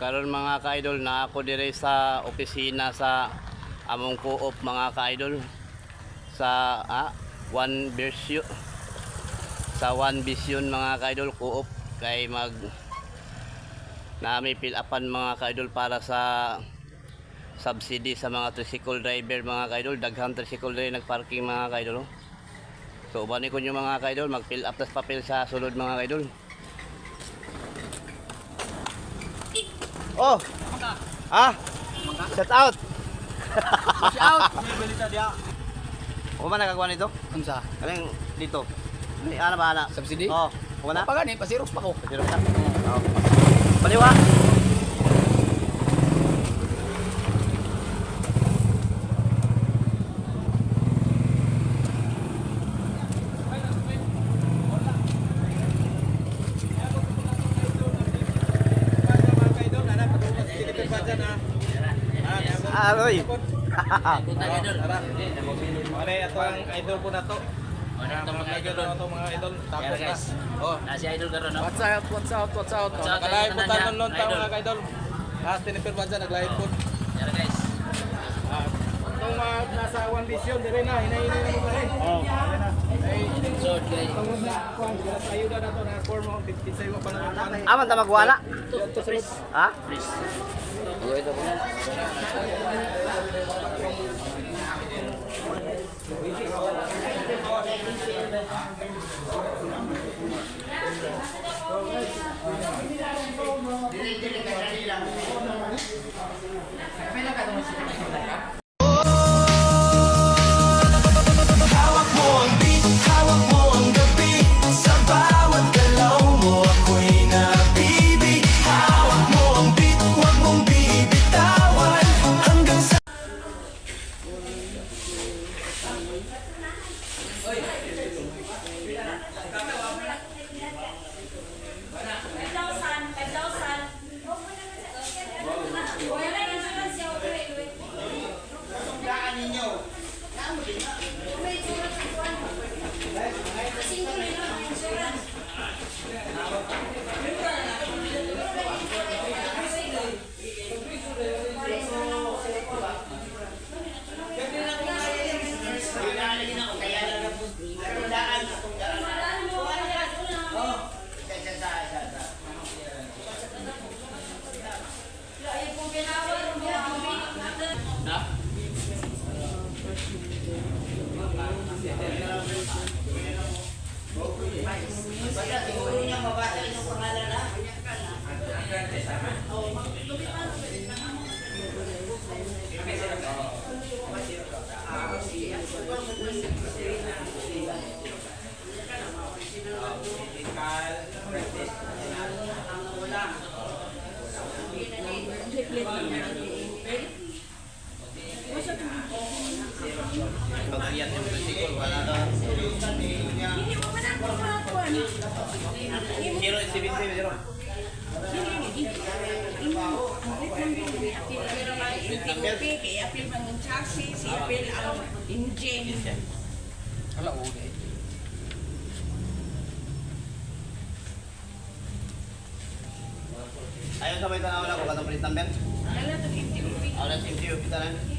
Karon, mga ka-idol, na ako dire sa opisina sa among co-op, mga ka-idol, sa One Vision, sa One Vision, mga ka-idol, co-op, kay mag nami fill upan, mga ka-idol, para sa subsidy sa mga tricycle driver, mga ka-idol. Daghang tricycle driver nagparking, mga ka-idol, oh. So uban ko nyo, mga ka-idol, mag fill up tas papel sa sulod, mga ka-idol. Oh! Ah! Set out! Watch out! Ako man nagagawa nito? Unsa? Anong dito? Ay, ana ba ana? Subsidy? Oh, ako na? Pa gani, pasirox pa ko. Pasiro ka. Oh. Baliwa. Aroy. Ano ato ang idol ko na to. Mga idol na to, mga idol. Tapos na. Oh. Na si Idol karon, no? What's up, what's up, what's out? What's out, Naka-live po idol, tayo nun idol. mga idol. Last tinipir ba dyan, nag-live po. Yara, guys. Itong mga nasa One Vision, dire na, hinahinay na mo pa rin. Oh. So, guys. Tungod na, kuwan, sa ayuda na to, na form mo, 50 sa'yo pa na. Aman ta magwala. Ito sa Ha? Hawak mo ang beat, hawak mo ang gabi. Sa bawat galaw mo ako'y nabibig. Hawak mo ang beat, huwag mong bibitawan. Hanggang sa 5,000, 5,000. Wala na insurance siya, okay, wait. May insurance ang kuwan. Single na lang ang insurance. Ay, kung pinawal mo, ang Pagkiyat yung tricycle wala ka. Hindi mo man ako makakuan. Zero seventy zero. Kay apil man ang chassis, si apil ang engine. Hala okay. Ayon sa may tanaw na ko katong print number. Dala tong MTOP. Alas MTU kita na.